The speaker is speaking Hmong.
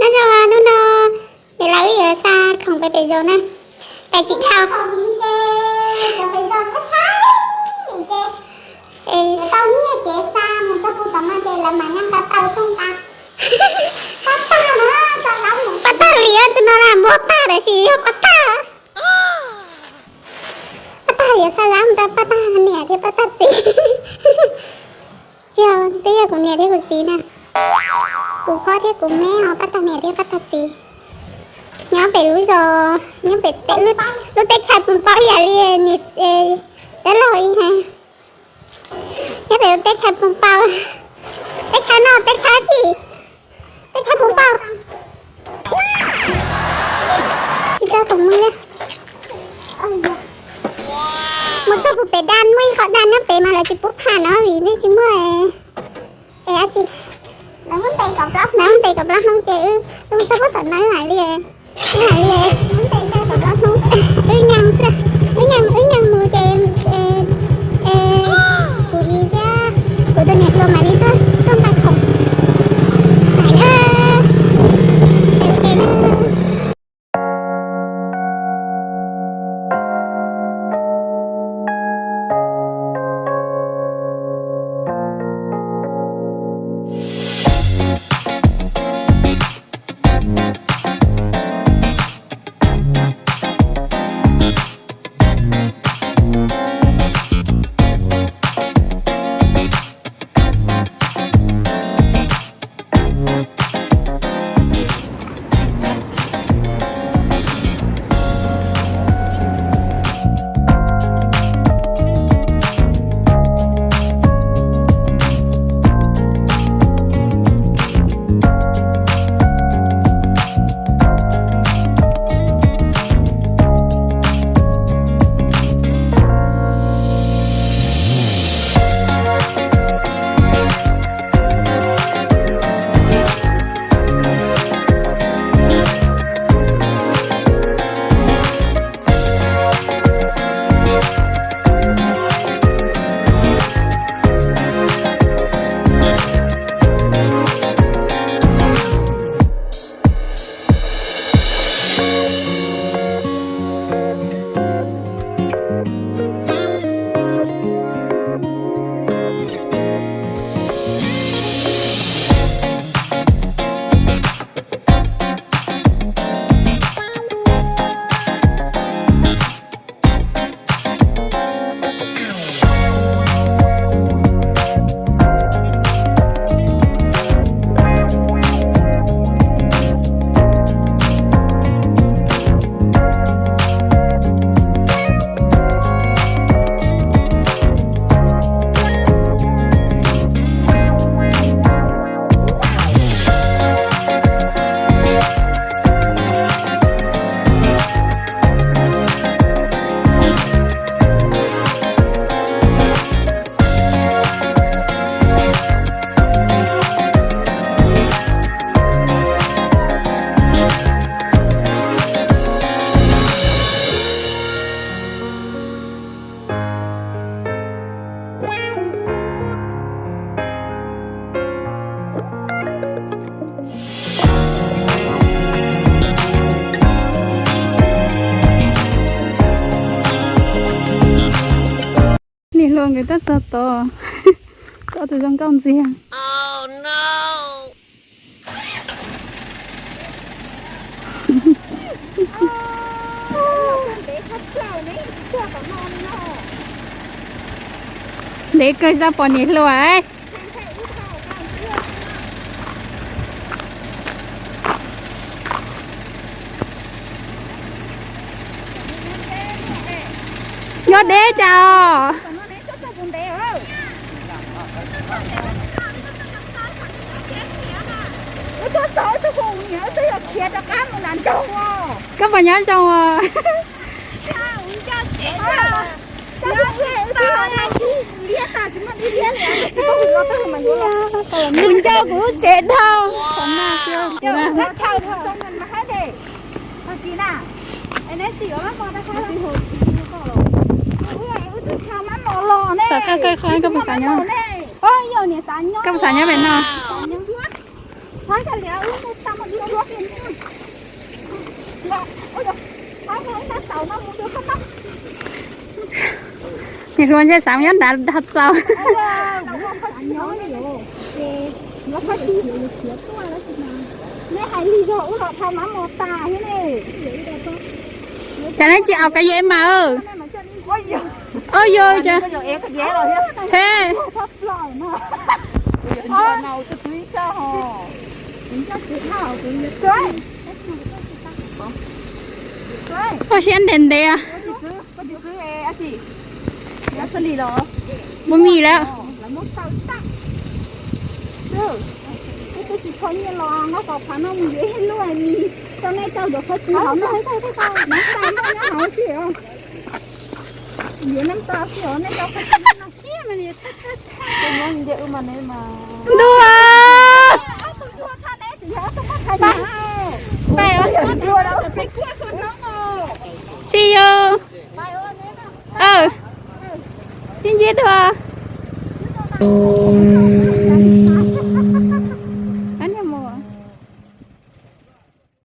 Nyob zoo, hnub no niam laus wb yuav xa khoom pem pem zos na, pem tsis dhau. Pab tag li tus no las npua tag, tab sis yog pab tag. Pab tag li yuav xa zab mus rau pab tag niam thiab pab tag txiv. Tsis yog, twb yog kuv niam thiab kuv txiv na. Kuv phob thiab kuv me ho pab tag niam thiab pab tag txiv. Nyob pem lub zos, nyob pem lub teb chaws Pus Npau ib yam li niam dab laug ib yam. Nyob pem lub teb chaws Pus Npau, teb chaws no teb chaws tsis, teb chaws Pus Npau. Tsis tau khoom mus li. Mus txog puag pem daj, muaj ib qho daj nyob pem mas lawv tsis pub pham no vim peb tsis muaj es dab tsi. Lawv muab ntes kom plaub ces wb mus txog puag tom no hais li, hais li, wb nyees xwb, wb nyees, wb nyees mus ces kuv txiv thiab kuv tus niam hluas mam li tuaj, tuaj nqa khoom. Hais na. Niam hluas nkawd twb txog tod, tau tus zoo nkauj ntxiag. Ntev kawg tsis tau pom niam hluas. Nyob deb cas os. Koj puas nyob zoo os? Kuv nco kuv lub tsev dhau. Xav koj, koj puas xav nyob, koj puas xav nyob pem no? Niam hluas ntshe xav nyob nrad dag txaus. Cas neb tsis aus ka ye mas. Oj yog, thiab. Ua siab ntev ntev. Mus mis lawm. Ntuj, tsis yog. Ib ncig dua.